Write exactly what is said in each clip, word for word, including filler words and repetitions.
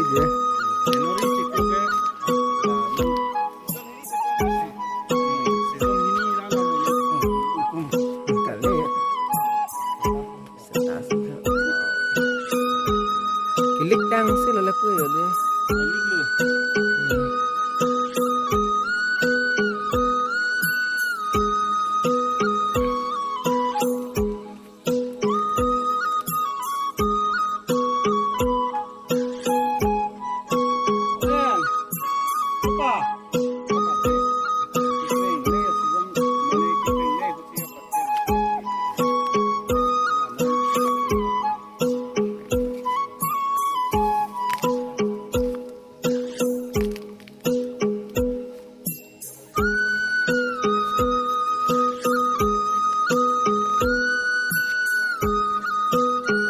January chiklo ke, ah, season hini lang lo. Kali. Kilik tang si lo lapu yo de. Kilik lo.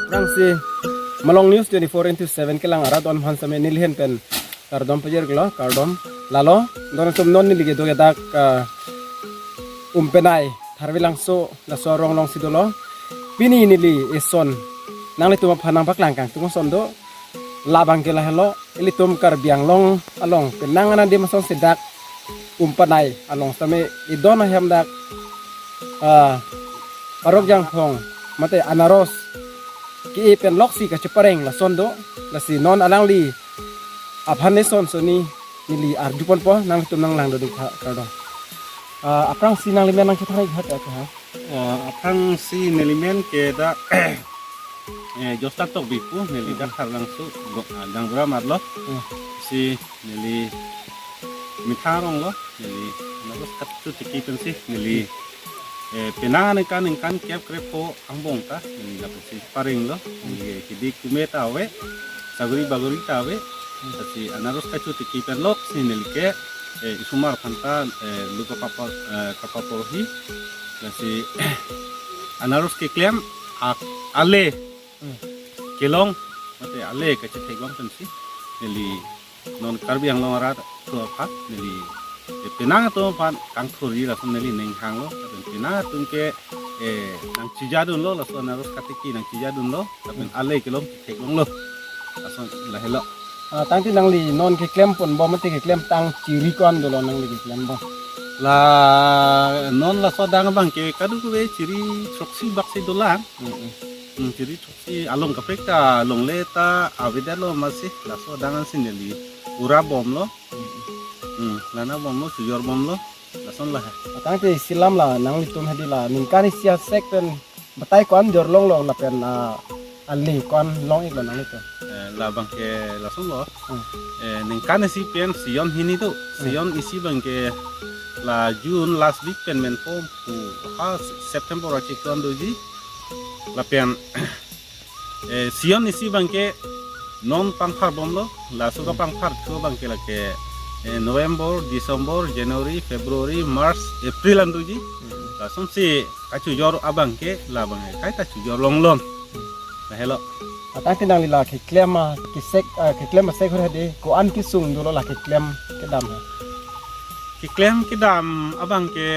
Aphrangsi Malong News twenty-four into seven kelang arat on phan same neli ahin pen kardom pajir klo, kardom. Lalo, don atum, non neli kedo ke dak, ah, Umpenai, Tharve Langso, laso arong alongsi dolo. Pini neli eson nanglitum aphan nangpaklang kangtung ason do. Labang ke lahelo, ilitum Karbi Anglong along penang an adim asonsi dak Umpenai along same idon ahem dak, ah, Parok Jangphong mate anaros ke-e pen loksi kachepareng lason do. Lasi non alangli aphan eson soni neli arju ponpo, nanglitum nanglang doding tha kardom. Ah, aphrangsi nangli men nangketharai hat ake ha? Ah, aphrangsi neli men ke dak, eh, Josta Tokbi pu, neli dak Tharve Langso, go-, ah, gaonbura marlo. Hmm. Si neli methang arong lo, neli anaros kathu tiki pensi, neli, eh, penang aningkan, ningkan kep krepho angbong ta, neli lapusi pareng lo, neli kidi kume ta ave, saguri baguri ta ave, lasi anaros kachu tiki pen loksi neli ke, eh, isomar aphan ta, eh, lu kapapor, eh, kapaporhi, lasi anaros keklem ak-, ale, hmm, kelong, mate ale kachetheklong pensi, neli non Karbi Anglong arat atum aphan, neli, eh, penang atum aphan kangthurji lason neli ning hanglo, lapen penang atum ke, eh, nangchijadunlo, laso anaros katiki nangchijadunlo, lapen ale kelong chetheklonglo. Lason lahelo. Ah, tangte nangli non keklem ponbom mate keklem tang chiri ko-an dolo nangli keklembom? La non laso adang abang ke kadokave chiri throksi baksi dolang. Mm-mm. Hmm, chiri throksi along kaprek ta longle ta avedetlo, masi laso adang ansi neli ura bomlo. Hmm, lana bomlo, chojor bomlo. Lason lahai. Tangte isi alam la nanglitum hedi la ningkan isi asek pen batai ko-an jorlonglo lapen, ah, ale ko-an long-iklo nanglitum? Eh, labang ke lasonlo. Hmm. Eh, ningkan isi pen season hini do. Hmm. Season isi abang ke la June last week pen menpo pu ha September achiklo an doji. Lapen eh, season isi abang ke non pangphar bomlo, laso kapangpharthu abang ke lake, eh, November, December, January, February, March, April an doji. Hmm. Lasonsi kachojor abang ke labang ke kaita chojor longlon. Lahelo. Atangte nangli la keklem a, kesek, ah, keklem asek hore hedi ko-an kesung dolo la keklem kedam he? Keklem kedam abang ke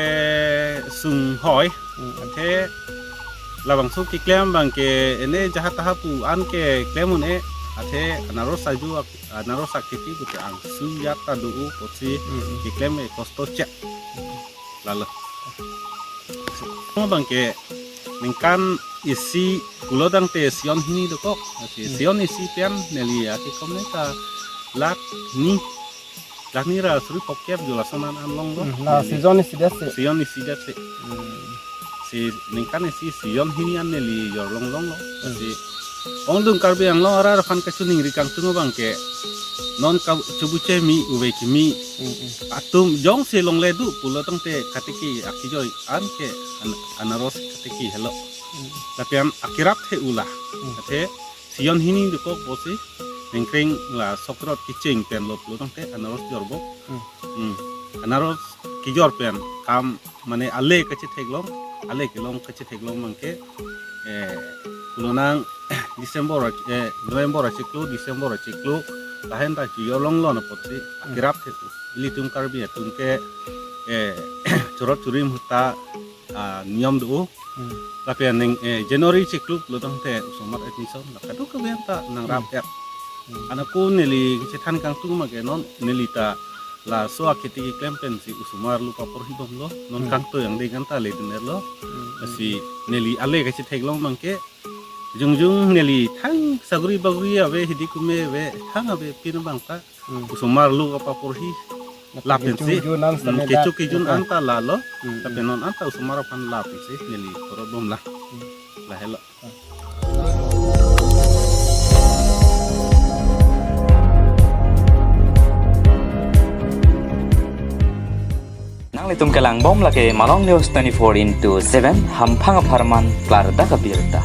sunghoi. Hmm. Athe labangso keklem abang ke ene jaha taha pu an keklem un-e, athe anaros aju ak-, anaros akheti pute angsu ajat ta do-o pusi, hmm, keklem ke kosto chek. Lalo. Abang ke ningkan isi pulo tangte season hini dokok. Lasi, hmm, season isi pen neli akekom ne ta lakh ni, lakh ni ra suri phongkep jo lason an longlo. Hmm, la neli season isi detsi. Season isi detsi. Hmm. Si ningkan isi season hini an neli jorlong longlo. Hmm. Si ongdung Karbi Anglong arat aphan kachiningri kangtung abang ke non ka chubuche mi uve kimi. Hmm, hmm. Atum jongsi longle do pulo tangte katiki akijoi an ke an-, anaros katiki helo. Hmm. Lapen akirap the ula. Hmm. Athe season hini dokok pusi ningkreng la sokrot kecheng pen lo pulo tangte anaros jorbom. Hmm. Hmm. Anaros kejor pen kam mane ale kachetheklong, ale kelong kachetheklong abang ke, eh, pulo nang December, eh, November achiklo, December achiklo, lahen ta chojor longlon apotsi, hmm, akirap the. Ilitum Karbi atum ke, eh, chorot chorim ahut ta, ah, niyom do. Hmm. Lapen ning, eh, January chiklo pulo tangte osomar admission la kadokave ta nangrap, hmm, et. Anako neli kachethan kangtung ma ke non neli ta laso akheti keklem pensi osomar arlo paporhi bomlo, non Hmm. kangtoyang dei kan ta le dinetlo. Hmm. Lasi neli ale kachetheklong abang ke jongjong neli thang saguri baguri ave, hidi kume ave, thang ave pin abang ta Hmm. osomar arlo kapaporhi Mati lapen si, kejun an hmm, sameda. Kecho kejun Hmm. an ta lalo, Hmm, tapi hmm. non an ta osomar aphan lapen si neli korot bomlang. Hmm. Lahelo. Nanglitum kelang bom lake Malong News twenty-four into seven, hamphang apharman klardak abirta.